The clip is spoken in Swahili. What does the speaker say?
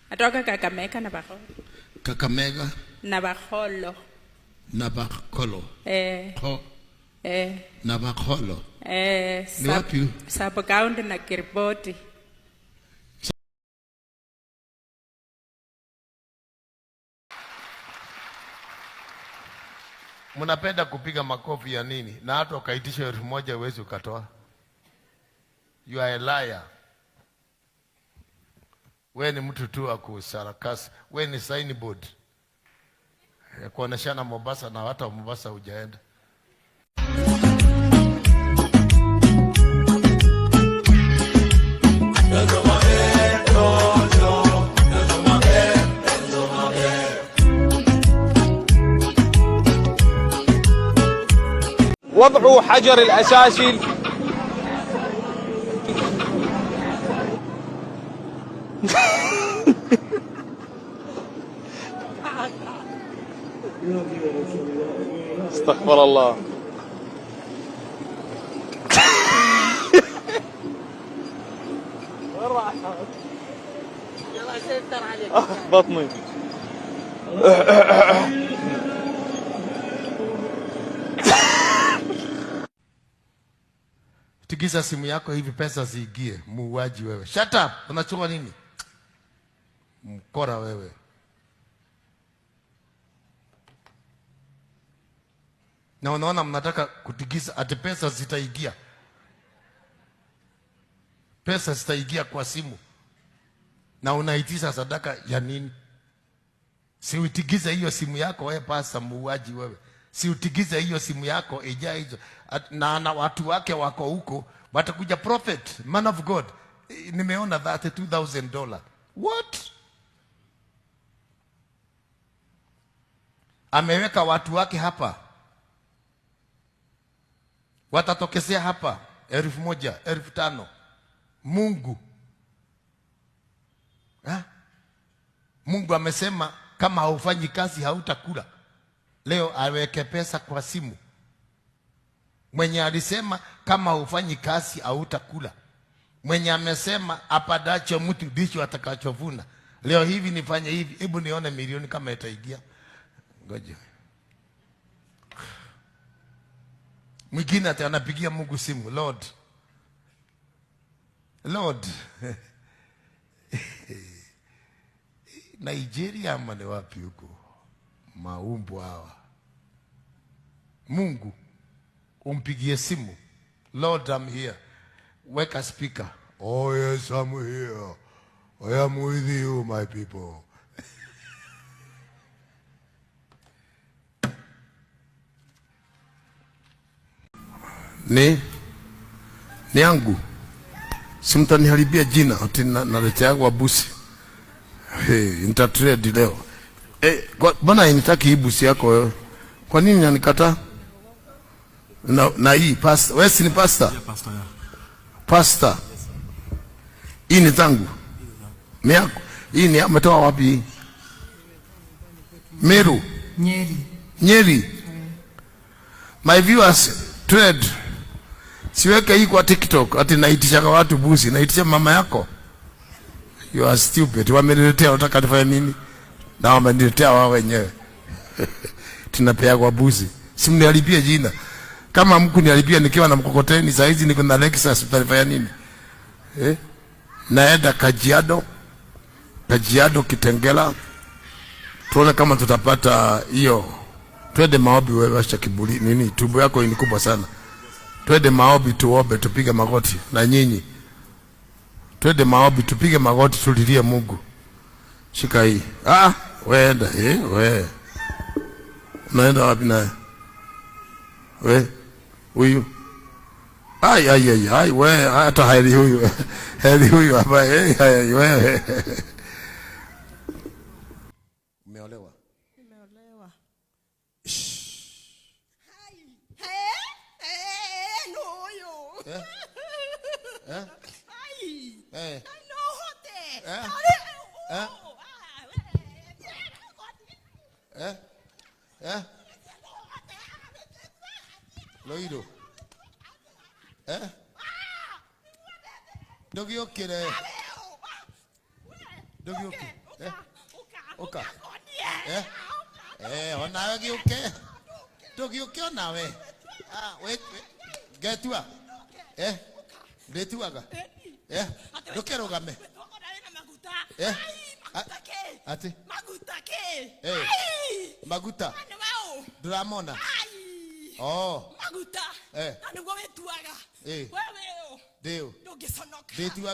Natoka Kakamega na Bakholo. Kakamega Na Bakholo. na Bakholo. Eh, Kho eh, na Bakholo. eh, Ni wapi? Sub county na Kiriboti. Mnapenda kupiga makofi ya nini? Na hata ukaitisha 1,000 huwezi ukatoa. You are a liar. We ni mtu tu wa kusarakasi. We ni signboard ya kuoneshana Mombasa na hata Mombasa hujaenda. وضعوا حجر الأساسي استغفر الله. بطني. Tikisa simu yako hivi pesa ziingie. Muuaji wewe. Shut up. Unachukua nini? Mkora wewe. Na unaona mnataka kutikisa ati pesa zitaingia. Pesa zitaingia kwa simu. Na unaitisha sadaka ya nini? Si utigize hiyo simu yako wewe, pasa muuaji wewe. Si utigize hiyo simu yako ijae hizo. Na watu wake wako huko watakuja, prophet, man of God. Nimeona $32,000. What? Ameweka watu wake hapa. Watatokezea hapa 1,000, 5,000. Mungu. Ha? Mungu amesema kama haufanyi kazi hautakula. Leo aweke pesa kwa simu. Mwenye alisema kama haufanyi kazi hautakula. Mwenye amesema apadacho mtu ndicho atakachovuna. Leo hivi nifanye hivi, hebu nione milioni kama itaingia. Ngoja. Mwingine ati anapigia Mungu simu, Lord. Lord. Nigeria ama ni wapi huko? Maumbo hawa. Mungu umpigie simu. Lord, I'm here. Weka speaker. Oh yes, I'm here. I am with you, my people. Ni yangu. Si mtaniharibia jina ati naletea kwa busi. Hey, nitatrade leo. Mbona initaki hii busi yako wewe? Kwa nini unanikataa? Na hii pastor, wewe si ni pastor? Yeah, pastor, yeah. Pastor. Hii ni zangu. Ni yako. Hii ni umetoa wapi hii? Meru. Nyeri. Nyeri. My viewers, trade. Siweke hii kwa TikTok ati naitisha kwa watu busi, naitisha mama yako. You are stupid. Wameniletea unataka nifanye nini? Na wameniletea wao wenyewe. Tunapea kwa busi. Si mniharibie jina. Kama mkuniharibia nikiwa na mkokoteni, saa hizi niko na Lexus, mtanifanya nini? Naenda Kajiado. Kajiado Kitengela. Tuone kama tutapata hiyo. Twende maombi wewe, acha kiburi nini? Tumbo yako ni kubwa sana. Twende maombi tuombe, tupige magoti na nyinyi. Twende maombi tupige magoti tulilie Mungu. Shika hii. Wewe enda, wewe. Unaenda wapi naye? We, huyu. Ai, ai, ai, ai, we, hata heri huyu. Heri huyu hapa, ai, wewe. Umeolewa? Nimeolewa. Loiro. Ndogiokire. Ndogiokire. Eh? Ũka. Ũka. Ũka ngonie. Eh? Eh, onawe gĩũke. Ndũgĩũke onawe. Ah, we ngetua. Eh? Ndĩtuaga. Eh? Ndũkerũgame. Wĩtuaga wĩna maguta. Eh? Ai, maguta kĩ? Atĩ? Maguta kĩ? Eh. Ai. Maguta. Nĩ waũ? Ndũramona. Ai. Oh, Maguta. Eh. Na nĩguo wĩtuaga. Eh. We wĩ ũ? ndĩũ. Ndũngĩconoka. Ndĩtuaga.